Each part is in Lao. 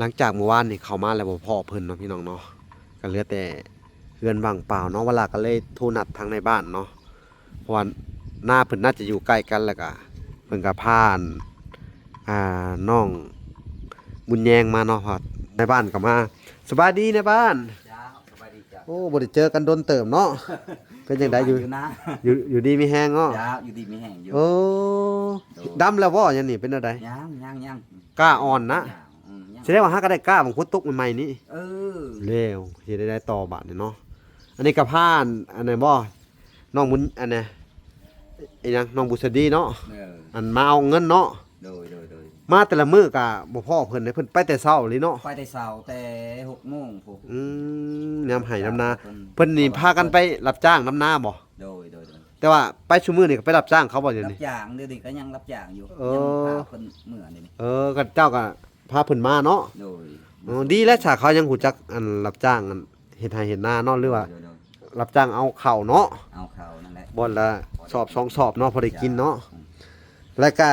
ຫຼັງຈາກມື້ວານນີ້ເຂົ້າມາແລ້ວບໍ່ພໍ້ເພິ່ນເນາະ ພີ່ນ້ອງເນາະ ກໍເຫຼືອແຕ່ເຮືອນວ່າງເປົ່າເນາະ. ວາລາກໍເລີຍໂທນັດທາງໃນບ້ານເນາະ ເພາະວ່າໜ້າເພິ່ນໜ້າຈະຢູ່ໃກ້ກັນ ແລ້ວກໍເພິ່ນກໍພາ ອ່າ ນ້ອງບຸນແຍງມາເນາະ ເພາະໃນບ້ານກໍມາ. ສະບາຍດີນາຍບ້ານ. ເຈົ້າ ສະບາຍດີເຈົ້າ. ໂອ້ ບໍ່ໄດ້ເຈີກັນດົນເຕີບເນາະ. ເປັນຈັ່ງໃດ ຢູ່ ຢູ່ນາ ຢູ່ ຢູ່ດີມີແຮງເນາະ? ເຈົ້າ ຢູ່ດີມີແຮງຢູ່. ໂອ້ ໂດຍ. ດຳແລ້ວບໍ່ ຫຍັງນີ້ ເປັນແນວໃດ? ຍັງ ຍັງ ຍັງ. ກ້າອ່ອນນະ? ຍັງ ອືມ ຍັງ. ສະແດງວ່າຫາກໍໄດ້ກ້າບາງຄົນຕົກໃໝ່ໆນີ້. ເອີ ແລ້ວເຮັດໄດ້ຕໍ່ບາດນີ້ເນາະ. ອັນນີ້ກໍພາ ອັນນັ້ນບໍ່ ນ້ອງບຸນ ອັນນະ ອີຫຍັງ ນ້ອງບຸດສະດີເນາະ. ເອີ ອັນມາເອົາເງິນເນາະ. ໂດຍ ໂດຍ ໂດຍ. ມາແຕ່ລະມື້ກະບໍ່ພໍ້ເພິ່ນເດ້ ເພິ່ນໄປແຕ່ເຊົ້າເລີຍເນາະ. ໄປແຕ່ເຊົ້າ ແຕ່ຫົກໂມງພຸ້ນ. ອືມ ຍາມໄຮ່ຍາມນາ. ເພິ່ນ ເພິ່ນນີ້ພາກັນໄປຮັບຈ້າງນຳນາບໍ່? ໂດຍ ໂດຍ ໂດຍ. ແຕ່ວ່າໄປຊຸມື້ນີ້ກໍໄປຮັບຈ້າງເຂົາບໍ່ດຽວນີ້? ຮັບຈ້າງ ດຽວນີ້ກໍຍັງຮັບຈ້າງຢູ່. ເອີ ຍັງພາເພິ່ນເມືອດຽວນີ້. ເອີ ກໍເຈົ້າກໍພາເພິ່ນມາເນາະ. ໂດຍ. ເອີ ດີແລ້ວ ຖ້າເຂົາຍັງຮູ້ຈັກ ອັນ ຮັບຈ້າງ ອັນ ເຮັດໄຮ່ເຮັດນາເນາະ ຫຼືວ່າ ໂດຍ ໂດຍ ໂດຍ. ຮັບຈ້າງເອົາເຂົ້າເນາະ. ເອົາເຂົ້ານັ້ນແຫຼະ. ບ່ອນລະສອບສອງສອບເນາະ ພໍໄດ້ກິນເນາະ. ອືມ ແລ້ວກະ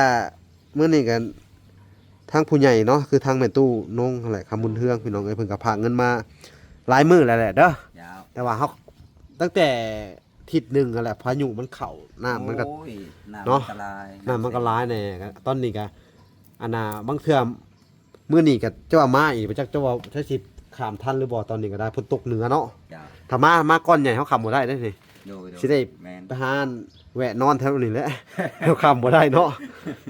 ມື້ນີ້ກໍທາງຜູ້ໃຫຍ່ເນາະ ຄືທາງແມ່ຕູ້ນົງຫັ້ນແຫຼະ ຄຳບຸນເຮືອງ ພີ່ນ້ອງເອີຍ ເພິ່ນກໍພາເງິນມາຫຼາຍມື້ແລ້ວແຫຼະເດີ. ເຈົ້າ. ແຕ່ວ່າເຮົາ ຕັ້ງແຕ່ທິດໜຶ່ງຫັ້ນແຫຼະ ພາຍຸມັນເຂົ້າ ນ້ຳມັນກໍ ໂອ້ຍ ນ້ຳ ເນາະ ມັນກໍຫຼາຍ ນ້ຳມັນກໍຫຼາຍແດ່. ຕອນນີ້ກໍ ອັນນ່າ ບາງເທື່ອ ມື້ນີ້ກໍຈະວ່າມາອີກ ບໍ່ຈັກຈະວ່າໃຊ້ຊິຂ້າມທັນຫຼືບໍ່. ຕອນນີ້ກໍໄດ້ ຝົນຕົກເໜືອເນາະ. ເຈົ້າ. ຖ້າມາ ມາກ່ອນໃຫຍ່ ເຮົາຂ້າມບໍ່ໄດ້ເດ້ນີ້. ໂດຍ ໂດຍ. ຊິໄດ້ ແມ່ນ ໄປຫາແວະນອນແຖວນີ້ແຫຼະ ເຮົາຂ້າມບໍ່ໄດ້ເນາະ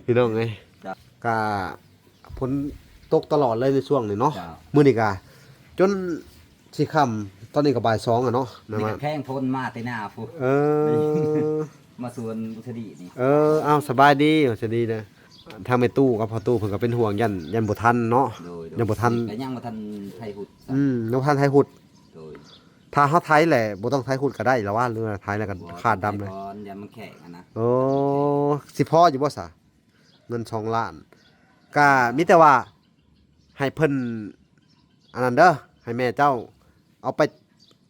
ພີ່ນ້ອງເອີຍ. ເຈົ້າ. ກະຝົນຕົກຕະຫຼອດເລີຍໃນຊ່ວງນີ້ເນາະ. ເຈົ້າ. ມື້ນີ້ກະຈົນຊິຄ່ຳ ຕອນນີ້ກໍບ່າຍສອງແລ້ວເນາະ. ນີ້ກໍແຂ່ງຝົນມາແຕ່ໜ້າພຸ້ນ. ເອີ ມາສວນບຸດສະດີນີ້. ເອີ ເອົາ ສະບາຍດີ ສະບາຍດີເດີ. ທາງແມ່ຕູ້ກັບພໍ່ຕູ້ເພິ່ນກໍເປັນຫ່ວງ ຢ້ານ ຢ້ານບໍ່ທັນເນາະ. ໂດຍ ໂດຍ. ຍັງບໍ່ທັນ ກໍຍັງບໍ່ທັນໄຖຫຸດຊ້ຳ. ອືມ ຍັງບໍ່ທັນໄຖຫຸດ. ໂດຍ. ຖ້າເຮົາໄຖແຫຼະ ບໍ່ຕ້ອງໄຖຫຸດກໍໄດ້ລະວ່າ ຫຼືວ່າໄຖແລ້ວກໍ ບໍ່ ຂາດດຳເລີຍ ໄຖກ່ອນ ຢ້ານມັນແຂງຫັ້ນນະ. ໂອ້ ຊິພໍຢູ່ບໍ່ຊະ ເງິນສອງລ້ານ? ກໍມີແຕ່ວ່າໃຫ້ເພິ່ນ ອັນນັ້ນເດີ ໃຫ້ແມ່ເຈົ້າເອົາໄປ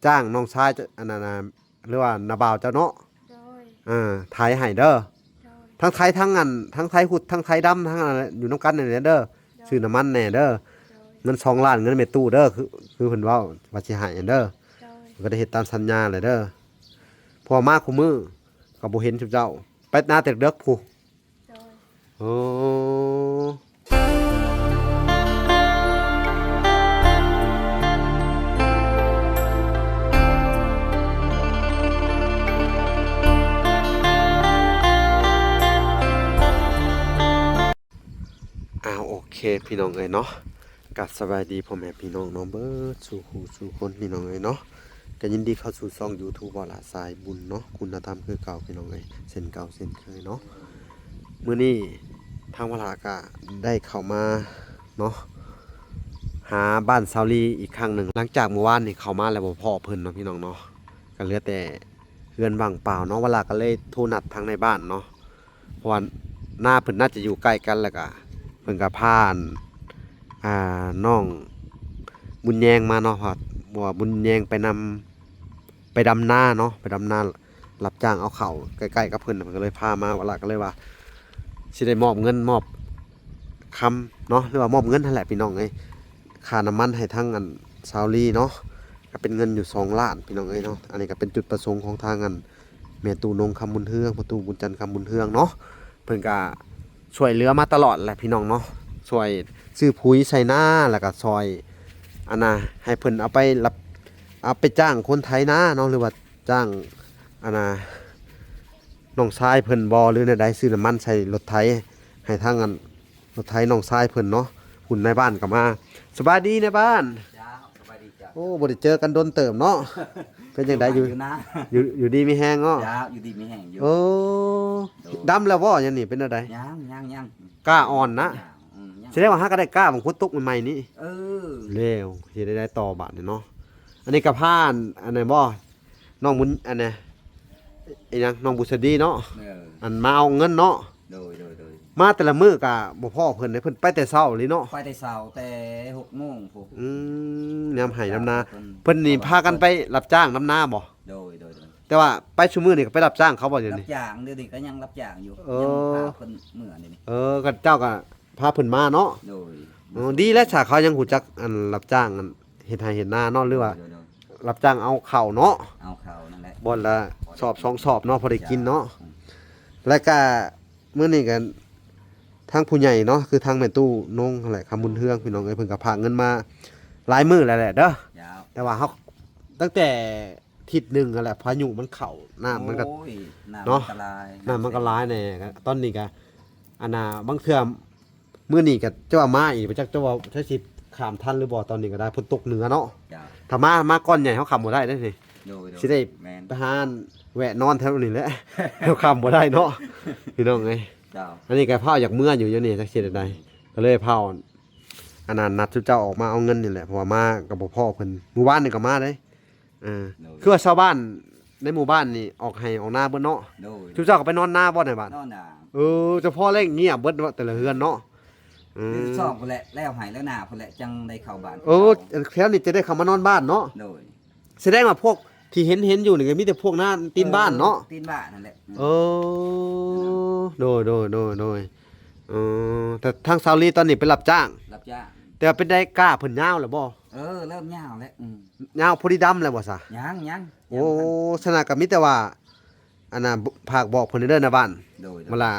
ຈ້າງນ້ອງຊາຍ ອັນນັ້ນນະ ຫຼືວ່ານ້າບ່າວເຈົ້າເນາະ. ໂດຍ. ເອີ ໄຖໃຫ້ເດີ. ໂດຍ. ທັງໄຖທັງອັນ ທັງໄຖຫຸດ ທັງໄຖດຳ ທັງອັນນັ້ນແຫຼະ ຢູ່ນຳກັນນີ້ແຫຼະເດີ. ໂດຍ. ຊື້ນ້ຳມັນແດ່ເດີ. ໂດຍ. ເງິນສອງລ້ານ ເງິນແມ່ຕູ້ເດີ ຄື ຄືເພິ່ນເວົ້າວ່າຊິໃຫ້ຫັ້ນເດີ. ໂດຍ. ເພິ່ນກໍໄດ້ເຮັດຕາມສັນຍາແຫຼະເດີ ເພາະວ່າມາຄູ່ມື້ກໍບໍ່ເຫັນຊຸມເຈົ້າ ໄປນາແຕ່ເດິກພຸ້ນ. ໂດຍ. ໂອ້ ອ້າວ ໂອເຄ ພີ່ນ້ອງເອີຍເນາະ ກໍສະບາຍດີພໍ່ແມ່ພີ່ນ້ອງເນາະ ເບິດສູ່ຄູ່ສູ່ຄົນ ພີ່ນ້ອງເອີຍເນາະ. ກໍຍິນດີເຂົ້າສູ່ຊ່ອງຢູທູບ ວາລະສາຍບຸນເນາະ ຄຸນນະທຳຄືເກົ່າ ພີ່ນ້ອງເອີຍ ເຊັ່ນເກົ່າເຊັ່ນເຄີຍເນາະ. ມື້ນີ້ທາງວາລະກໍໄດ້ເຂົ້າມາເນາະ ຫາບ້ານສາວລີອີກຄັ້ງໜຶ່ງ. ຫຼັງຈາກມື້ວານນີ້ເຂົ້າມາແລ້ວບໍ່ພໍ້ເພິ່ນເນາະ ພີ່ນ້ອງເນາະ ກໍເຫຼືອແຕ່ເຮືອນວ່າງເປົ່າເນາະ. ວາລະກໍເລີຍໂທນັດທາງໃນບ້ານເນາະ ເພາະວ່ານ້າເພິ່ນໜ້າຈະຢູ່ໃກ້ກັນ ແລ້ວກະເພິ່ນກະພາ ອ່າ ນ້ອງບຸນແຍງມາເນາະ ເພາະວ່າບຸນແຍງໄປນຳ ໄປດຳນາເນາະ ໄປດຳນາ ຮັບຈ້າງເອົາເຂົ້າໃກ້ໆກັບເພິ່ນ ເພິ່ນກໍເລີຍພາມາ. ວາລະກໍເລີຍວ່າຊິໄດ້ມອບເງິນມອບຄຳເນາະ ຫຼືວ່າມອບເງິນຫັ້ນແຫຼະ ພີ່ນ້ອງເອີຍ ຄ່ານ້ຳມັນໃຫ້ທາງອັນສາວລີເນາະ ກໍເປັນເງິນຢູ່ສອງລ້ານ ພີ່ນ້ອງເອີຍເນາະ. ອັນນີ້ກໍເປັນຈຸດປະສົງຂອງທາງອັນ ແມ່ຕູ້ນົງ ຄຳບຸນເຮືອງ ພໍ່ຕູ້ບຸນຈັນ ຄຳບຸນເຮືອງເນາະ ເພິ່ນກະຊ່ວຍເຫຼືອມາຕະຫຼອດແຫຼະ ພີ່ນ້ອງເນາະ ຊ່ວຍຊື້ປຸ໋ຍໃສ່ນາ ແລ້ວກະຊ່ອຍ ອັນນ່າ ໃຫ້ເພິ່ນເອົາໄປຮັບ ເອົາໄປຈ້າງຄົນໄຖນາເນາະ ຫຼືວ່າຈ້າງ ອັນນ່າ ນ້ອງຊາຍເພິ່ນບໍ່ ຫຼືແນວໃດ ຊື້ນ້ຳມັນໃສ່ລົດໄຖໃຫ້ທາງອັນ ລົດໄຖນ້ອງຊາຍເພິ່ນເນາະ. ຫຸ້ນນາຍບ້ານກໍມາ. ສະບາຍດີນາຍບ້ານ. ເຈົ້າ ສະບາຍດີເຈົ້າ. ໂອ້ ບໍ່ໄດ້ເຈີກັນດົນເຕີບເນາະ. ເປັນຈັ່ງໃດ ຢູ່ ຢູ່ນາ ຢູ່ ຢູ່ດີມີແຮງເນາະ? ເຈົ້າ ຢູ່ດີມີແຮງຢູ່. ໂອ້ ໂດຍ. ດຳແລ້ວບໍ່ ຫຍັງນີ້ ເປັນແນວໃດ? ຍັງ ຍັງ ຍັງ. ກ້າອ່ອນນະ? ຍັງ ອືມ ຍັງ. ສະແດງວ່າຫາກໍໄດ້ກ້າບາງຄົນຕົກໃໝ່ໆນີ້. ເອີ ແລ້ວເຮັດໄດ້ຕໍ່ບາດນີ້ເນາະ. ອັນນີ້ກໍພາ ອັນນັ້ນບໍ່ ນ້ອງບຸນ ອັນນະ ອີຫຍັງ ນ້ອງບຸດສະດີເນາະ. ເອີ ອັນມາເອົາເງິນເນາະ. ໂດຍ ໂດຍ ໂດຍ. ມາແຕ່ລະມື້ກະບໍ່ພໍ້ເພິ່ນເດ້ ເພິ່ນໄປແຕ່ເຊົ້າເລີຍເນາະ. ໄປແຕ່ເຊົ້າ ແຕ່ຫົກໂມງພຸ້ນ. ອືມ ຍາມໄຮ່ຍາມນາ. ເພິ່ນ ເພິ່ນນີ້ພາກັນໄປຮັບຈ້າງນຳນາບໍ່? ໂດຍ ໂດຍ ໂດຍ. ແຕ່ວ່າໄປຊຸມື້ນີ້ກໍໄປຮັບຈ້າງເຂົາບໍ່ດຽວນີ້? ຮັບຈ້າງ ດຽວນີ້ກໍຍັງຮັບຈ້າງຢູ່. ເອີ ຍັງພາເພິ່ນເມືອດຽວນີ້. ເອີ ກໍເຈົ້າກໍພາເພິ່ນມາເນາະ. ໂດຍ. ເອີ ດີແລ້ວ ຖ້າເຂົາຍັງຮູ້ຈັກອັນຮັບຈ້າງອັນເຮັດໄຮ່ເຮັດນາເນາະ ຫຼືວ່າ ໂດຍໆ ຮັບຈ້າງເອົາເຂົ້າເນາະ ເອົາເຂົ້ານັ້ນແຫຼະ ບ່ອນລະສອບສອງສອບເນາະ ພໍໄດ້ກິນເນາະ ອືມ ແລ້ວກະ ມື້ນີ້ກໍທາງຜູ້ໃຫຍ່ເນາະ ຄືທາງແມ່ຕູ້ນົງຫັ້ນແຫຼະ ຄຳບຸນເຮືອງ ພີ່ນ້ອງເອີຍ ເພິ່ນກໍພາເງິນມາຫຼາຍມື້ແລ້ວແຫຼະເດີ ເຈົ້າ ແຕ່ວ່າເຮົາ ຕັ້ງແຕ່ທິດໜຶ່ງຫັ້ນແຫຼະ ພາຍຸມັນເຂົ້າ ນ້ຳມັນກໍ ໂອ້ຍ ນ້ຳ ເນາະ ມັນກໍຫຼາຍ ນ້ຳມັນກໍຫຼາຍແດ່ ຕອນນີ້ກໍ ອັນນ່າ ບາງເທື່ອ ມື້ນີ້ກໍຈະວ່າມາອີກ ບໍ່ຈັກຈະວ່າ ຈັກຊິຂ້າມທັນຫຼືບໍ່ ຕອນນີ້ກໍໄດ້ ຝົນຕົກເໜືອເນາະ ເຈົ້າ ຖ້າມາ ມາກ່ອນໃຫຍ່ ເຮົາຂ້າມບໍ່ໄດ້ເດ້ນີ້ ໂດຍໆ ຊິໄດ້ ແມ່ນ ໄປຫາແວະນອນແຖວນີ້ແຫຼະ ເຮົາຂ້າມບໍ່ໄດ້ເນາະ ພີ່ນ້ອງເອີຍ ເຈົ້າ ອັນນີ້ກໍພ້າວຢາກເມືອຢູ່ ດຽວນີ້ຈັກຊິເຮັດແນວໃດ ກໍເລີຍພ້າວ ອັນນັ້ນ ນັດຊຸມເຈົ້າອອກມາເອົາເງິນນີ້ແຫຼະ ເພາະວ່າມາກໍບໍ່ພໍ້ເພິ່ນ ມື້ວານນີ້ກໍມາເດ້ ເອີ ໂດຍ ຄືວ່າຊາວບ້ານໃນໝູ່ບ້ານນີ້ອອກໄຮ່ອອກນາເບິດເນາະ ໂດຍ ຊຸມເຈົ້າກໍໄປນອນນາບໍ່ໃນບ້ານ ນອນນາ ເອີ ຈະພໍ້ແລ້ງງຽບເບິດເນາະ ແຕ່ລະເຮືອນເນາະ ເອີ ເດືອນສອງພຸ້ນແຫຼະ ແລ້ວໄຮ່ແລ້ວນາພຸ້ນແຫຼະ ຈັ່ງໄດ້ເຂົ້າບ້ານ ເອີ ແຖວນີ້ຈະໄດ້ເຂົ້າມານອນບ້ານເນາະ ໂດຍ ສະແດງວ່າພວກທີ່ເຫັນ ເຫັນຢູ່ນີ້ກໍມີແຕ່ພວກນາຕີນບ້ານເນາະ ເອີ ຕີນບ້ານນັ້ນແຫຼະ ເອີ ໂດຍໆໆໆ ເອີ ແຕ່ທາງສາວລີຕອນນີ້ໄປຮັບຈ້າງ ຮັບຈ້າງ ແຕ່ວ່າເປັນໃດກ້າເພິ່ນຍາວແລ້ວບໍ່ ເອີ ເລີ່ມຍາວແລ້ວ ອືມ ຍາວພໍດີດຳແລ້ວບໍ່ຊະ ຍັງໆ ໂອ້ ສະນັ້ນກໍມີແຕ່ວ່າ ອັນນ່າ ຝາກບອກເພິ່ນເດີນະບ້ານ ໂດຍໆ ເວລາ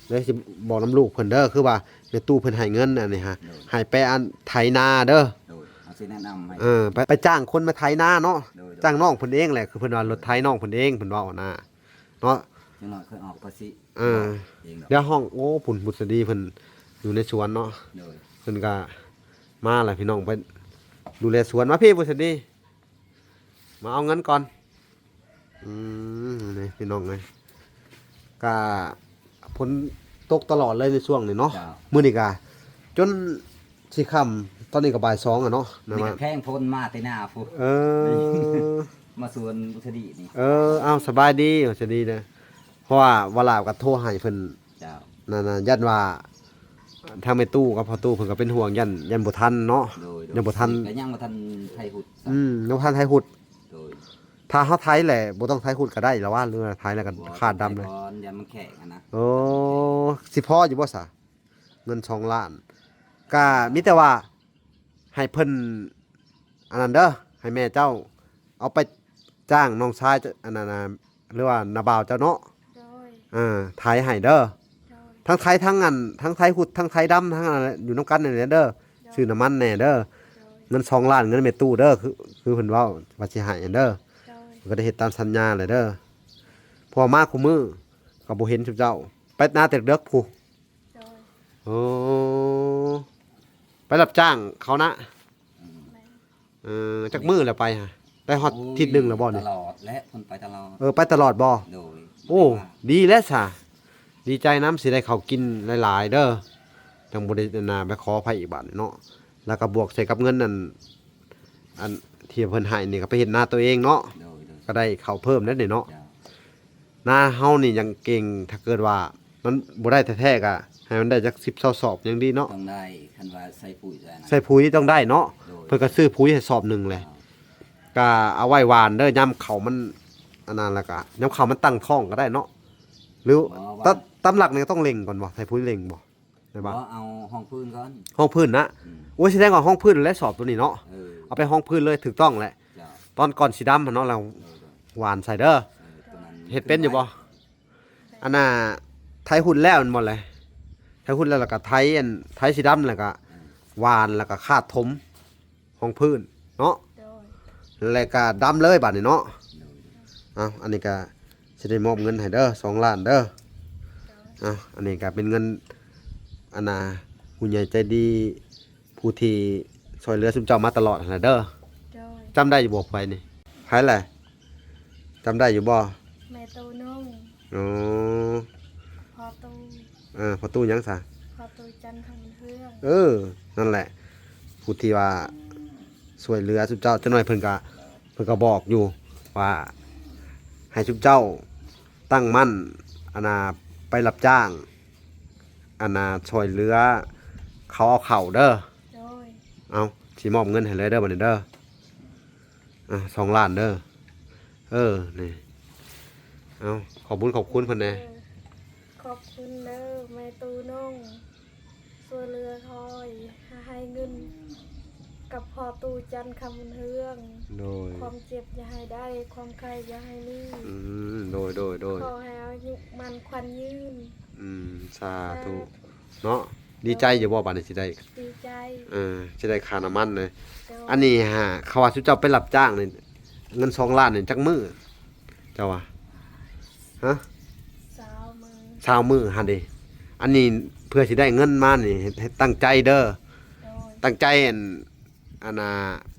ເດີຊິບອກນຳລູກເພິ່ນເດີ ຄືວ່າແມ່ຕູ້ເພິ່ນໃຫ້ເງິນອັນນີ້ຮະ ໂດຍ ໃຫ້ໄປອັນໄຖນາເດີ ໂດຍ ເຮົາຊິແນະນຳໃຫ້ ເອີ ໄປ ໄປຈ້າງຄົນມາໄຖນາເນາະ ໂດຍໆ ຈ້າງນ້ອງເພິ່ນເອງແຫຼະ ຄືເພິ່ນວ່າລົດໄຖນ້ອງເພິ່ນເອງ ເພິ່ນເວົ້ານະ ເນາະ ຢ່າງໜ້ອຍເພິ່ນອອກພາສີ ເອີ ເອງດອກ ດຽວຫ້ອງ ໂອ້ ພຸ້ນ ບຸດສະດີເພິ່ນຢູ່ໃນສວນເນາະ ໂດຍ ເພິ່ນກະມາແຫຼະພີ່ນ້ອງ ໄປດູແລສວນ ມາພີ້ບຸດສະດີ ມາເອົາເງິນກ່ອນ ອືມ ນີ້ພີ່ນ້ອງເອີຍ ກະຝົນຕົກຕະຫຼອດເລີຍໃນຊ່ວງນີ້ເນາະ ເຈົ້າ ມື້ນີ້ກະຈົນຊິຄ່ຳ ຕອນນີ້ກໍບ່າຍສອງແລ້ວເນາະ ນີ້ກໍແຂ້ງຝົນມາແຕ່ໜ້າພຸ້ນ ເອີ ມາສວນບຸດສະດີນີ້ ເອີ ເອົາ ສະບາຍດີ ສະບາຍດີເດີ ເພາະວ່າວາລາກໍໂທໃຫ້ເພິ່ນ ເຈົ້າ ນັ້ນນະ ຢ້ານວ່າທາງແມ່ຕູ້ກັບພໍ່ຕູ້ເພິ່ນກໍເປັນຫ່ວງ ຢ້ານ ຢ້ານບໍ່ທັນເນາະ ໂດຍໆ ຢ້ານບໍ່ທັນ ກໍຍັງບໍ່ທັນໄຖຫຸດ ອືມ ຍັງບໍ່ທັນໄຖຫຸດ ໂດຍ ຖ້າເຮົາໄຖແຫຼະ ບໍ່ຕ້ອງໄຖຫຸດກໍໄດ້ລະວ່າ ຫຼືວ່າໄຖແລ້ວກໍ ບໍ່ ຂາດດຳເລີຍ ໄຖກ່ອນ ຢ້ານມັນແຂງຫັ້ນນະ ໂອ້ ຊິພໍຢູ່ບໍ່ຊະ ເງິນສອງລ້ານ ກະມີແຕ່ວ່າໃຫ້ເພິ່ນ ອັນນັ້ນເດີ ໃຫ້ແມ່ເຈົ້າເອົາໄປຈ້າງນ້ອງຊາຍ ອັນນັ້ນນະ ຫຼືວ່ານ້າບ່າວເຈົ້າເນາະ ໂດຍ ເອີ ໄຖໃຫ້ເດີ ໂດຍ ທັງໄຖທັງອັນ ທັງໄຖຫຸດ ທັງໄຖດຳ ທັງອັນນັ້ນແຫຼະ ຢູ່ນຳກັນນີ້ແຫຼະເດີ ໂດຍ ຊື້ນ້ຳມັນແດ່ເດີ ໂດຍ ເງິນສອງລ້ານ ເງິນແມ່ຕູ້ເດີ ຄື ຄືເພິ່ນເວົ້າວ່າຊິໃຫ້ຫັ້ນເດີ ໂດຍ ເພິ່ນກໍໄດ້ເຮັດຕາມສັນຍາແຫຼະເດີ ເພາະວ່າມາຄູ່ມື້ກໍບໍ່ເຫັນຊຸມເຈົ້າ ໄປນາແຕ່ເດິກພຸ້ນ ໂດຍ ໂອ້ ໄປຮັບຈ້າງເຂົານະ ອືມ ແມ່ນ ເອີ ຈັກມື້ແລ້ວໄປຫະ ໄດ້ຮອດ ໂອ້ຍ ທິດໜຶ່ງແລ້ວບໍ່ນີ້ ຕະຫຼອດແຫຼະ ເພິ່ນໄປຕະຫຼອດ ເອີ ໄປຕະຫຼອດບໍ່ ໂດຍ ໂອ້ ດີແລ້ວຊະ ດີໃຈນຳ ຊິໄດ້ເຂົ້າກິນຫຼາຍໆເດີ ຈັ່ງບໍ່ໄດ້ ອັນນ່າ ໄປຂໍໃຜອີກບາດນີ້ເນາະ ແລ້ວກໍບວກໃສ່ກັບເງິນ ອັນ ອັນທີ່ເພິ່ນໃຫ້ນີ້ ກໍໄປເຮັດນາຕົວເອງເນາະ ໂດຍໆ ກໍໄດ້ເຂົ້າເພີ່ມແລ້ວນີ້ເນາະ ເຈົ້າ ນາເຮົານີ້ຍັງເກັ່ງ ຖ້າເກີດວ່າມັນບໍ່ໄດ້ແທ້ໆ ກໍໃຫ້ມັນໄດ້ຈັກສິບຊາວສອບຍັງດີເນາະ ຕ້ອງໄດ້ ຄັນວ່າໃສ່ປຸ໋ຍແລ້ວນະ ໃສ່ປຸ໋ຍຕ້ອງໄດ້ເນາະ ໂດຍ ເພິ່ນກໍຊື້ປຸ໋ຍໃຫ້ສອບໜຶ່ງແຫຼະ ກໍເອົາໄວ້ຫວ່ານເດີ ຍາມເຂົ້າມັນ ອັນນັ້ນ ແລ້ວກໍຍາມເຂົ້າມັນຕັ້ງທ້ອງກໍໄດ້ເນາະ ຫຼື ບໍ່ ຕາມ ຕາມຫຼັກນີ້ຕ້ອງເລັ່ງກ່ອນບໍ່ ໃສ່ປຸ໋ຍເລັ່ງບໍ່ ແມ່ນບໍ່ ບໍ່ ເອົາຮອງພື້ນກ່ອນ ຮອງພື້ນນະ ອືມ ໂອ້ຍ ສະແດງວ່າຮອງພື້ນແຫຼະ ສອບຕົວນີ້ເນາະ ເອີ ເອົາໄປຮອງພື້ນເລີຍ ຖືກຕ້ອງແຫຼະ ເຈົ້າ ຕອນກ່ອນສີດຳຫັ້ນເນາະ ແລ້ວ ເອີ ຫວ່ານໃສ່ເດີ ເອີ ຕົວນັ້ນ ເຮັດເປັນຢູ່ບໍ່ ອັນນ່າ ໄຖຫຸດແລ້ວແມ່ນບໍ່ແຫຼະ ໄຖຫຸດແລ້ວ ແລ້ວກໍໄຖອັນ ໄຖສີດຳ ແລ້ວກໍ ເອີ ຫວ່ານ ແລ້ວກໍຄາດຖົມ ຮອງພື້ນເນາະ ໂດຍ ແລ້ວກໍດຳເລີຍບາດນີ້ເນາະ ໂດຍ ເອົາ ອັນນີ້ກໍຊິໄດ້ມອບເງິນໃຫ້ເດີ ສອງລ້ານເດີ ໂດຍ ເອົາ ອັນນີ້ກໍເປັນເງິນ ອັນນ່າ ຜູ້ໃຫຍ່ໃຈດີ ຜູ້ທີ່ຊ່ວຍເຫຼືອຊຸມເຈົ້າມາຕະຫຼອດຫັ້ນແຫຼະເດີ ໂດຍ ຈຳໄດ້ຢູ່ບໍ່ ໃຜນີ້ ໃຜແຫຼະ ຈຳໄດ້ຢູ່ບໍ່ ແມ່ຕູ້ນຸ່ງ ອໍ ພໍ່ຕູ້ ເອີ ພໍ່ຕູ້ຫຍັງຊະ ພໍ່ຕູ້ຈັນທຳເຮືອງ ເອີ ນັ້ນແຫຼະ ຜູ້ທີ່ວ່າຊ່ວຍເຫຼືອຊຸມເຈົ້າ ຈັກໜ້ອຍເພິ່ນກະ ເພິ່ນກະບອກຢູ່ວ່າ ໃຫ້ຊຸມເຈົ້າຕັ້ງໝັ້ນ ອັນນ່າ ໄປຮັບຈ້າງ ອັນນ່າ ຊ່ວຍເຫຼືອເຂົາເອົາເຂົ້າເດີ ໂດຍ ເອົາ ຊິມອບເງິນໃຫ້ເລີຍເດີ ບັດນີ້ເດີ ອ່າ ສອງລ້ານເດີ ເອີ ນີ້ ເອົາ ຂອບບຸນຂອບຄຸນເພິ່ນແດ່ ເອີ ຂອບຄຸນເດີ ແມ່ຕູ້ນົງ ຊ່ວຍເຫຼືອຂ້ອຍ ໃຫ້ເງິນກັບພໍ່ຕູ້ຈັນຄຳບຸນເຮືອງ. ໂດຍ ຄວາມເຈັບຢ່າໃຫ້ໄດ້ ຄວາມໄຂ້ຢ່າໃຫ້ມີ. ອືມ ໂດຍ ໂດຍ ໂດຍ ຂໍໃຫ້ອາຍຸໝັ້ນຂວັນຍືນ. ອືມ ສາທຸ ສາທຸ ເນາະ. ດີໃຈຢູ່ບໍ່ບາດນີ້ ຊິໄດ້ ດີໃຈ ເອີ ຊິໄດ້ຄ່ານ້ຳມັນເລີຍ. ໂດຍ ອັນນີ້ຫາ ເຂົາວ່າຊຸມເຈົ້າໄປຮັບຈ້າງນີ້ ເງິນສອງລ້ານນີ້ຈັກມື້ ເຈົ້າວ່າ? ຮະ? ຊາວມື້ ຊາວມື້ຫັ້ນເດ. ອັນນີ້ເພື່ອຊິໄດ້ເງິນມານີ້ ເຮັດ ເຮັດຕັ້ງໃຈເດີ. ໂດຍ ຕັ້ງໃຈ ອັນ ອັນນ່າ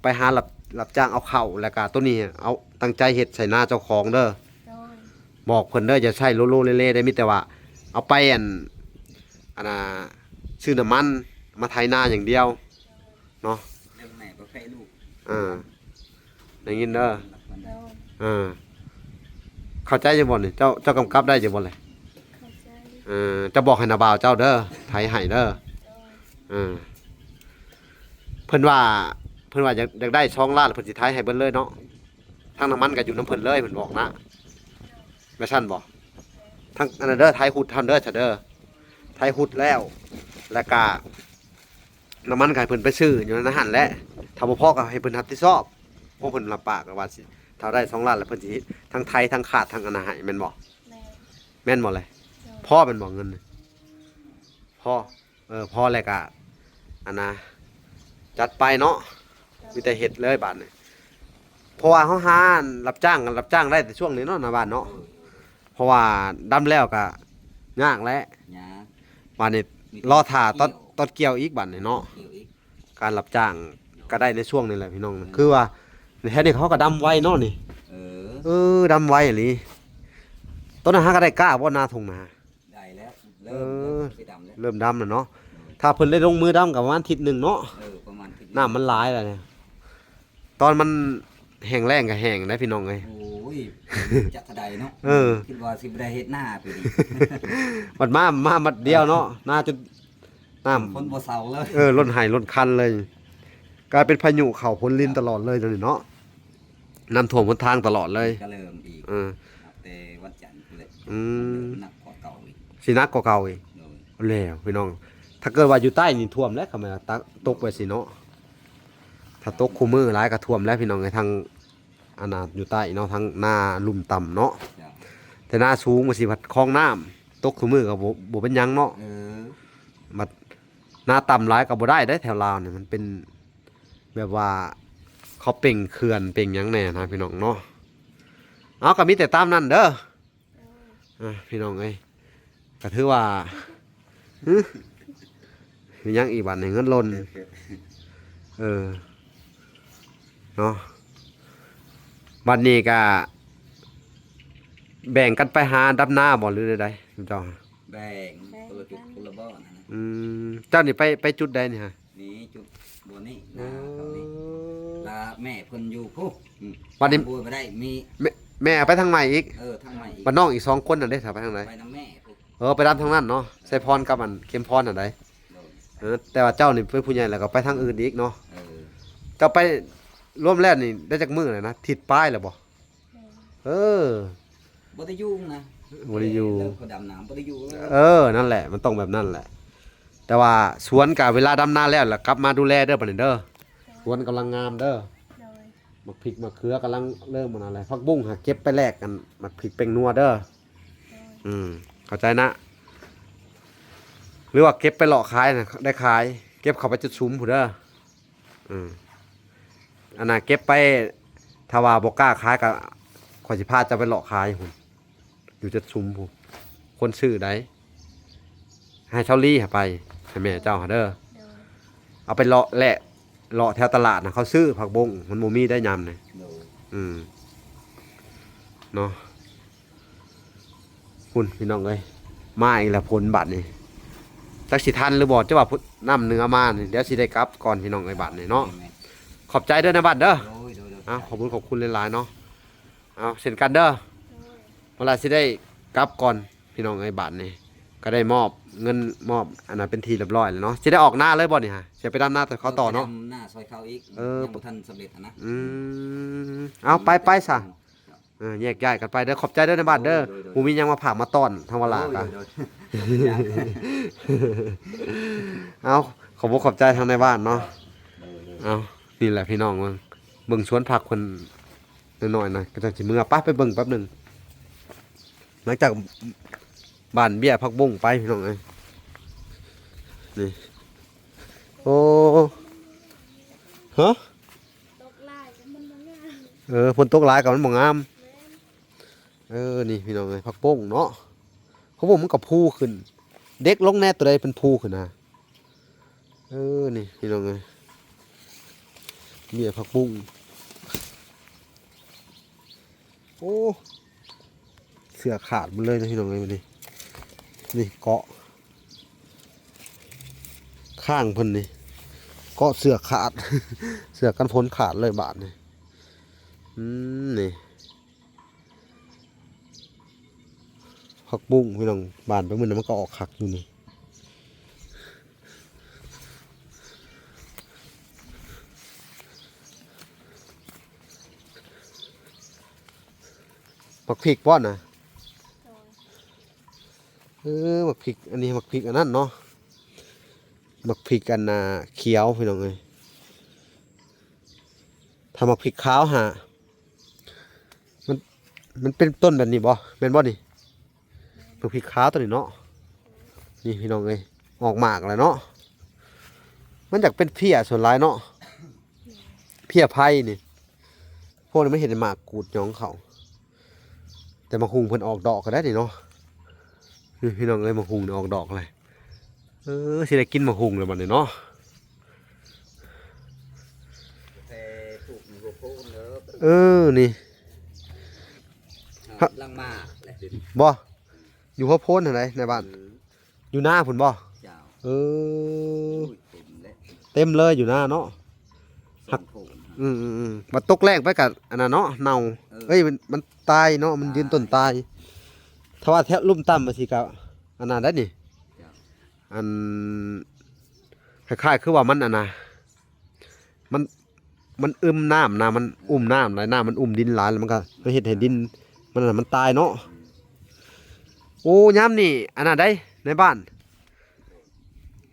ໄປຫາຮັບ ຮັບຈ້າງເອົາເຂົ້າ ແລ້ວກະໂຕນີ້ເອົາ ຕັ້ງໃຈເຮັດໃສ່ນາເຈົ້າຂອງເດີ. ໂດຍ ບອກເພິ່ນເດີ ຢ່າໃຊ້ໂລໂລເລເລເດ້. ມີແຕ່ວ່າເອົາໄປ ອັນ ອັນນ່າ ຊື້ນ້ຳມັນມາໄຖນາຢ່າງດຽວເນາະ. ເລື່ອງແມ່ບໍ່ແພ້ລູກ ເອີ ໄດ້ຍິນເດີ. ໂດຍ ເອີ ເຂົ້າໃຈຢູ່ບໍ່ນີ້? ເຈົ້າ ເຈົ້າກຳກັບໄດ້ຢູ່ບໍ່ແລະ? ເຂົ້າໃຈ. ເອີ ເຈົ້າບອກໃຫ້ນ້າບ່າວເຈົ້າເດີ ໄຖໃຫ້ເດີ. ໂດຍ ເອີ ເພິ່ນວ່າ ເພິ່ນວ່າຢາກ ຢາກໄດ້ສອງລ້ານ ເພິ່ນຊິໄຖໃຫ້ເບິດເລີຍເນາະ. ທັງນ້ຳມັນກໍຢູ່ນຳເພິ່ນເລີຍ ເພິ່ນບອກນະ. ແມ່ນຊັ້ນບໍ່? ທັງອັນນັ້ນເດີ ໄຖຮຸດຫັ້ນເດີ ຊະເດີ ໄຖຮຸດແລ້ວ ແລ້ວກະນ້ຳມັນກໍໃຫ້ເພິ່ນໄປຊື້ຢູ່ໃນຫັ້ນແຫຼະ. ຖ້າບໍ່ພໍກໍໃຫ້ເພິ່ນຮັບຜິດຊອບ ເພາະເພິ່ນຮັບປາກວ່າຊິ ຖ້າໄດ້ສອງລ້ານແລ້ວ ເພິ່ນຊິທັງໄຖທັງຂາດທັງອັນນັ້ນໃຫ້ ແມ່ນບໍ່? ແມ່ນ ແມ່ນບໍ່ແລະ? ໂດຍ ພໍແມ່ນບໍ່ເງິນ? ພໍ. ເອີ ພໍແລ້ວກະ ອັນນ່າ ຈັດໄປເນາະ. ໂດຍ ມີແຕ່ເຮັດເລີຍບາດນີ້ ເພາະວ່າເຮົາຫາຮັບຈ້າງ ຮັບຈ້າງໄດ້ແຕ່ຊ່ວງນີ້ເນາະ ນະບ້ານເນາະ. ເອີ ເພາະວ່າດຳແລ້ວກະຍາກແຫຼະ ຍາກ. ບາດນີ້ ມີແຕ່ ລໍຖ້າຕອນ ກ່ຽວ ຕອນກ່ຽວອີກບາດນີ້ເນາະ. ກ່ຽວອີກ ການຮັບຈ້າງກໍໄດ້ໃນຊ່ວງນີ້ແຫຼະພີ່ນ້ອງ. ເອີ ຄືວ່າແຖວນີ້ເຂົາກໍດຳໄວເນາະນີ້. ເອີ ເອີ ດຳໄວອີ່ຫຼີ. ຕອນນັ້ນຫາກໍໄດ້ກ້າບໍ່ ນາທົ່ງນາ? ໄດ້ແລ້ວ ເລີ່ມ ເອີ ເລີ່ມຊິດຳແລ້ວ ເລີ່ມດຳແລ້ວເນາະ. ໂດຍ ຖ້າເພິ່ນໄດ້ລົງມືດຳກໍປະມານທິດໜຶ່ງເນາະ. ເອີ ປະມານທິດໜຶ່ງ ນ້ຳມັນຫຼາຍແລ້ວນີ້. ຕອນມັນແຫ້ງແລ້ງກໍແຫ້ງໄດ໋ພີ່ນ້ອງເອີຍ. ໂອ້ຍ ຈັກເທົ່າໃດເນາະ. ເອີ ຄິດວ່າຊິບໍ່ໄດ້ເຮັດນາປີນີ້ ບັດມາ ມາບັດດຽວເນາະ ນາຈົນນ້ຳ ຄົນບໍ່ເຊົາເລີຍ. ເອີ ລົ້ນໄຮ່ລົ້ນຄັນເລີຍ ກາຍເປັນພາຍຸເຂົ້າຝົນລິນຕະຫຼອດເລີຍດຽວນີ້ເນາະ. ນ້ຳຖ້ວມຫົນທາງຕະຫຼອດເລີຍ. ກໍເລີ່ມອີກ ເອີ ນັບແຕ່ວັນຈັນພຸ້ນແຫຼະ. ອືມ ໜັກກວ່າເກົ່າອີກ ຊິໜັກກວ່າເກົ່າອີກ. ໂດຍ ແລ້ວພີ່ນ້ອງ ຖ້າເກີດວ່າຢູ່ໃຕ້ນີ້ຖ້ວມແລ້ວ ຄຳວ່າຕົກ ຕົກໄປຊີ້ເນາະ. ຖ້າຕົກຄູ່ມື້ຫຼາຍກໍຖ້ວມແລ້ວພີ່ນ້ອງເອີຍ ທາງອັນນ່າຢູ່ໃຕ້ເນາະ ທາງນາລຸ່ມຕ່ຳເນາະ. ເຈົ້າ ແຕ່ນາສູງວ່າຊິພັດຄອງນ້ຳ ຕົກຄູ່ມື້ກໍບໍ່ ບໍ່ເປັນຫຍັງເນາະ. ເອີ ບັດນາຕ່ຳຫຼາຍກໍບໍ່ໄດ້ເດ້ ແຖວລາວນີ້ ມັນເປັນ ແບບວ່າເຂົາເປັ່ງເຂື່ອນເປັ່ງຫຍັງແດ່ນະພີ່ນ້ອງເນາະ. ເອົາ ກໍມີແຕ່ຕາມນັ້ນເດີ. ໂດຍ ອ່າ ພີ່ນ້ອງເອີຍ ກໍຖືວ່າ ຫຶ ມີຫຍັງອີກບາດນີ້ ເງິນຫຼົ່ນ. ເອີ ເນາະ ບັດນີ້ກໍແບ່ງກັນໄປຫາດຳນາບໍ່ ຫຼືໃດໆ ຊຸມເຈົ້າ? ແບ່ງ ແບ່ງ ຄົນລະຈຸດ ກັນ ຄົນລະບ່ອນນະ. ອືມ ເຈົ້ານີ້ໄປ ໄປຈຸດໃດນີ້ຮະ? ນີ້ຈຸດບ່ອນນີ້ ນາເຂົານີ້. ໂອ້ ລະແມ່ເພິ່ນຢູ່ພຸ້ນ. ອືມ ບ້ານນີ້ ບໍ່ໄດ້ມີ ແມ່ ແມ່ໄປທາງໃໝ່ອີກ. ເອີ ທາງໃໝ່ອີກ. ບັດນ້ອງອີກສອງຄົນນັ້ນເດ້ ຖ້າໄປທາງໃດ? ໄປນຳແມ່ພຸ້ນ. ເອີ ໄປດຳທາງນັ້ນເນາະ ໃສ່ພອນກັບອັນເຂັມພອນຫັ້ນໃດ. ໂດຍ ເອີ ແຕ່ວ່າເຈົ້ານີ້ເປັນຜູ້ໃຫຍ່ແລ້ວກໍໄປທາງອື່ນອີກເນາະ. ເອີ ເຈົ້າໄປລວມແລ້ວນີ້ໄດ້ຈັກມື້ແລ້ວນະ? ທິດປາຍແລ້ວບໍ່? ແມ່ນ ເອີ ບໍ່ໄດ້ຢູ່ນະ ບໍ່ໄດ້ຢູ່. ເອີ ເລີກເຂົາດຳນາ ບໍ່ໄດ້ຢູ່ເລີຍ. ເອີ ນັ້ນແຫຼະ ມັນຕ້ອງແບບນັ້ນແຫຼະ. ແຕ່ວ່າສວນກະເວລາດຳນາແລ້ວລະກັບມາດູແລເດີ ບັດນີ້ເດີ. ໂດຍ ສວນກຳລັງງາມເດີ. ໂດຍ ໝາກພິກໝາກເຂືອກຳລັງເລີ່ມອັນນັ້ນແຫຼະ. ຜັກບຸ້ງຫາເກັບໄປແລກກັນໝາກພິກແປ້ງນົວເດີ. ໂດຍ ອືມ ເຂົ້າໃຈນະ. ຫຼືວ່າເກັບໄປເລາະຂາຍນະ ໄດ້ຂາຍ ເກັບເຂົ້າໄປຈຸດສຸມພຸ້ນເດີ. ອືມ ອັນນ່າເກັບໄປ ຖ້າວ່າບໍ່ກ້າຂາຍກໍຂ້ອຍຊິພາເຈົ້າໄປເລາະຂາຍພຸ້ນ ຢູ່ຈຸດສຸມພຸ້ນ. ຄົນຊື້ໃດ ໃຫ້ຊາວລີຫາໄປ ໃຫ້ແມ່ເຈົ້າຫາເດີ. ໂດຍ ເອົາໄປເລາະແລະ ເລາະແຖວຕະຫຼາດນະ ເຂົາຊື້ຜັກບົ້ງ ມັນບໍ່ມີໄດຍາມນີ້. ໂດຍ ອືມ ເນາະ. ພຸ້ນພີ່ນ້ອງເອີຍ ມາອີກແລ້ວຝົນບາດນີ້ ຈັກຊິທັນຫຼືບໍ່. ຈະວ່າພຸ້ນ ນ້ຳເໜືອມານີ້ ດຽວຊິໄດ້ກັບກ່ອນພີ່ນ້ອງເອີຍ ບາດນີ້ເນາະ. ແມ່ນໆ ຂອບໃຈເດີນາຍບ້ານເດີ. ໂດຍໆໆ ເອົາ ຂອບຄຸນ ຂອບຄຸນຫຼາຍໆເນາະ. ເອົາ ເຊັ່ນກັນເດີ. ໂດຍ ເວລາຊິໄດ້ກັບກ່ອນພີ່ນ້ອງເອີຍ ບາດນີ້ ກໍໄດ້ມອບເງິນ ມອບອັນນັ້ນເປັນທີ່ຮຽບຮ້ອຍແລ້ວເນາະ. ຊິໄດ້ອອກນາເລີຍບໍ່ນີ້ຮະ? ຊິໄປດຳນາຕໍ່ເຂົາຕໍ່ເນາະ. ເອີ ໄປດຳນາຊ່ອຍເຂົາອີກ. ເອີ ຍັງບໍ່ທັນສຳເລັດຫັ້ນນະ. ອືມ ເອົາ ໄປ ໄປຊະ. ເອີ ແຍກຍ້າຍກັນໄປເດີ. ຂອບໃຈເດີນາຍບ້ານເດີ. ໂດຍໆໆ ບໍ່ມີຫຍັງມາຝາກມາຕ້ອນທາງວາລາກະ. ໂດຍໆໆ ເອົາ ຂອບອົກຂອບໃຈທາງນາຍບ້ານເນາະ. ໂດຍໆ ເອົາ ນີ້ແຫຼະພີ່ນ້ອງ ເບິ່ງ ເບິ່ງສວນຜັກເພິ່ນໜ້ອຍໆນະ ກໍຈັ່ງຊິເມືອ. ໄປ ໄປເບິ່ງແປັບໜຶ່ງ ຫຼັງຈາກບ້ານເບ້ຍຜັກບຸ້ງໄປ ພີ່ນ້ອງເອີຍ. ນີ້ ໂອ້ ຮະ ຕົກຫຼາຍກໍມັນບໍ່ງາມ. ເອີ ຝົນຕົກຫຼາຍກໍມັນບໍ່ງາມ. ແມ່ນ. ເອີ ນີ້ພີ່ນ້ອງເອີຍ ຜັກບຸ້ງເນາະ ຜັກບຸ້ງມັນກໍຟູຂຶ້ນ ເດັກລົງແດ່ ໂຕໃດເປັນພູຂຶ້ນນະ. ເອີ ນີ້ພີ່ນ້ອງເອີຍ ເບ້ຍຜັກບຸ້ງ. ໂອ້ ເສື້ອຂາດໝົດເລີຍນະພີ່ນ້ອງເອີຍ ນີ້ ນີ້ເກາະຂ້າງເພິ່ນນີ້ ເກາະເສື້ອຂາດ ເສື້ອກັນຝົນຂາດເລີຍບາດນີ້. ອືມ ນີ້ ຜັກບຸ້ງພີ່ນ້ອງ ບານໄປມື້ນັ້ນມັນກໍອອກຄັກຢູ່ນີ້. ໝາກພິກບໍ່ນະ? ໂດຍ. ເອີ ໝາກພິກ ອັນນີ້ໝາກພິກອັນນັ້ນເນາະ ໝາກພິກອັນນ່າຂຽວ ພີ່ນ້ອງເອີຍ. ຖ້າໝາກພິກຂາວຫາ ມັນ ມັນເປັນຕົ້ນແບບນີ້ບໍ່? ແມ່ນບໍ່ນີ້? ໝາກພິກຂາວຕົວນີ້ເນາະ. ນີ້ພີ່ນ້ອງເອີຍ ອອກໝາກແລ້ວເນາະ. ມັນຢາກເປັນເພ້ຍສ່ວນຫຼາຍເນາະ ເພ້ຍໄຜ່ນີ້. ພວກນີ້ມັນເຮັດໃຫ້ໝາກກູດຫຍໍ້ງເຂົ້າ. ແຕ່ໝາກຫຸ່ງເພິ່ນອອກດອກແລ້ວເດ້ນີ້ເນາະ. ນີ້ພີ່ນ້ອງເອີຍ ໝາກຫຸ່ງນີ້ອອກດອກແລ້ວ. ເອີ ຊິໄດ້ກິນໝາກຫຸ່ງແລ້ວບັດນີ້ເນາະ. ແຕ່ປູກຢູ່ຫົວໂພນເດີ. ເອີ ນີ້ ຮະ ລັງມາແຫຼະ. ບໍ່ ຢູ່ຫົວໂພນຫັ້ນໃດ໋ ໃນບ້ານ. ເອີ ຢູ່ນາພຸ້ນບໍ່? ເຈົ້າ. ເອີ ໂອ້ຍ ເຕັມເລີຍ ເຕັມເລີຍຢູ່ນາເນາະ. ສອງໂພນ. ອືມໆໆ ບັດຕົກແລ້ງໄປກະອັນນັ້ນເນາະ ເນົ່າ. ເອີ ເອີຍ ມັນ ມັນຕາຍເນາະ ມັນຢືນຕົ້ນຕາຍ. ຕາຍ. ຖ້າວ່າແຖວລຸ່ມຕ່ຳຈັ່ງຊີ້ກະອັນນັ້ນໄດ໋ນີ້. ເຈົ້າ. ອັນ ຄ້າຍໆຄືວ່າມັນອັນນ່າ ມັນ ມັນອຶມນ້ຳນະ ມັນອຸ້ມນ້ຳຫຼາຍ ນ້ຳມັນອຸ້ມດິນຫຼາຍ ແລ້ວມັນກໍມາເຮັດໃຫ້ດິນມັນ ມັນຕາຍເນາະ. ອືມ. ໂອ້ ຍາມນີ້ອັນນັ້ນໄດ໋ ໃນບ້ານ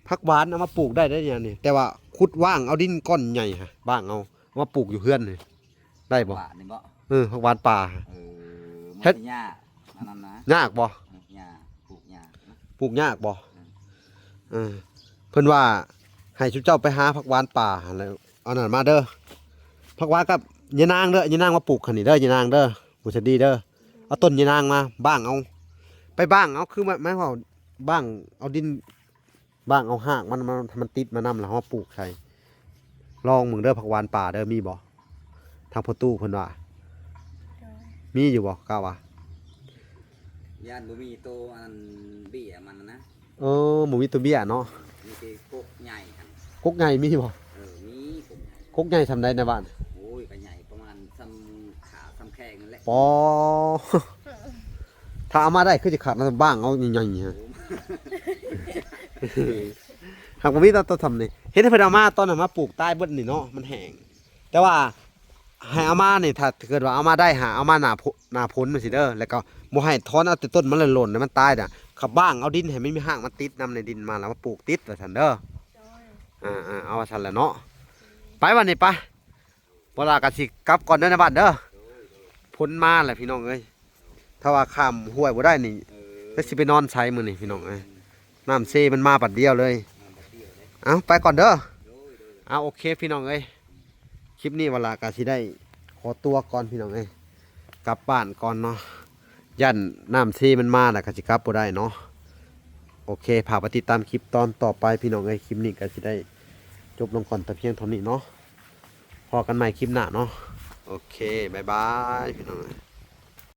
ຜັກຫວານເອົາມາປູກໄດ້ເດ້ຍາມນີ້ ແຕ່ວ່າຂຸດຫວ່າງເອົາດິນກ້ອນໃຫຍ່ຫະ ຫວ່າງເອົາ ເອົາມາປູກຢູ່ເຮືອນນີ້ ໄດ້ບໍ່? ຫວານນີ້ບໍ່? ເອີ ຜັກຫວານປ່າ. ເອີ ມັນ ເຮັດ ຊິຍາກ ອັນນັ້ນນະ. ຍາກບໍ່? ຍາກ ປູກຍາກນະ. ປູກຍາກບໍ່? ອືມ. ເອີ ເພິ່ນວ່າໃຫ້ຊຸມເຈົ້າໄປຫາຜັກຫວານປ່າຫັ້ນແຫຼະ ເອົານັ້ນມາເດີ ຜັກຫວານກັບຍານາງເດີ ຍານາງມາປູກຫັ້ນນີ້ເດີ ຍານາງເດີ ຜູ້ສະດີເດີ. ເອົາຕົ້ນຍານາງມາບ້າງເອົາ ໄປບ້າງເອົາ ຄືໝາຍ ໝາຍຄວາມວ່າບ້າງເອົາດິນ ບ້າງເອົາຮາກມັນ ມັນ ໃຫ້ມັນຕິດມານຳ ແລ້ວເຮົາມາປູກໃສ່. ລອງເບິ່ງເດີ ຜັກຫວານປ່າເດີ ມີບໍ່? ທາງພໍ່ຕູ້ເພິ່ນວ່າ ໂດຍ ມີຢູ່ບໍ່? ກະວ່າ ຢ້ານບໍ່ມີໂຕອັນເບ້ຍມັນນະ. ເອີ ບໍ່ມີໂຕເບ້ຍເນາະ ມີແຕ່ກົກໃຫຍ່ຫັ້ນ. ກົກໃຫຍ່ມີບໍ່? ເອີ ມີກົກໃຫຍ່. ກົກໃຫຍ່ສ່ຳໃດໃນບ້ານ? ໂອ້ຍ ກໍໃຫຍ່ປະມານສ່ຳຂາສ່ຳແຂ້ງນັ້ນແຫຼະ. ປໍ ຖ້າເອົາມາໄດ້ຄືຊິຄັກນະ ບ້າງເອົາໃຫຍ່ໆ ໂອ້ ຫາກບໍ່ມີແຕ່ຕົ້ນສ່ຳນີ້ ເຫັນເພິ່ນເອົາມາຕອນນັ້ນມາປູກຕາຍເບິດນີ້ເນາະ ມັນແຫ້ງ. ແຕ່ວ່າໃຫ້ເອົາມານີ້ ຖ້າເກີດວ່າເອົາມາໄດ້ຫາເອົາມາໜ້າ ໜ້າຝົນຈັ່ງຊີ້ເດີ ແລ້ວກໍບໍ່ໃຫ້ຖອນເອົາແຕ່ຕົ້ນມັນຫຼ້ນໆ ໃຫ້ມັນຕາຍນະ ຂະບ້າງເອົາດິນໃຫ້ມັນມີຮາກມັນຕິດນຳໃນດິນມາ ແລ້ວມາປູກຕິດວ່າຊັ້ນເດີ. ໂດຍ. ອ່າໆ ເອົາວ່າຊັ້ນແຫຼະເນາະ. ໄປບັດນີ້ໄປ ບໍ່ລາກໍຊິກັບກ່ອນເດີນາຍບ້ານເດີ. ໂດຍໆ. ຝົນມາແຫຼະພີ່ນ້ອງເອີຍ ຖ້າວ່າຂ້າມຫ້ວຍບໍ່ໄດ້ນີ້ ເອີ ຈັກຊິໄປນອນໃສມື້ນີ້ພີ່ນ້ອງເອີຍ. ນ້ຳເຊມັນມາບັດດຽວເລີຍ. ມາບັດດຽວເລີຍ. ເອົ້າ ໄປກ່ອນເດີ. ໂດຍໆ. ເອົ້າ ໂອເຄພີ່ນ້ອງເອີຍ ຄລິບນີ້ວາລາກະຊິໄດ້ຂໍຕົວກ່ອນພີ່ນ້ອງເອີຍ ກັບບ້ານກ່ອນເນາະ ຢ້ານນ້ຳເຊມັນມາແລ້ວກະຊິກັບບໍ່ໄດ້ເນາະ. ໂອເຄ ຝາກໄປຕິດຕາມຄລິບຕອນຕໍ່ໄປພີ່ນ້ອງເອີຍ. ຄລິບນີ້ກະຊິໄດ້ຈົບລົງກ່ອນແຕ່ພຽງເທົ່ານີ້ເນາະ. ພໍ້ກັນໃໝ່ຄລິບໜ້າເນາະ. ໂອເຄ ບາຍບາຍພີ່ນ້ອງເອີຍ.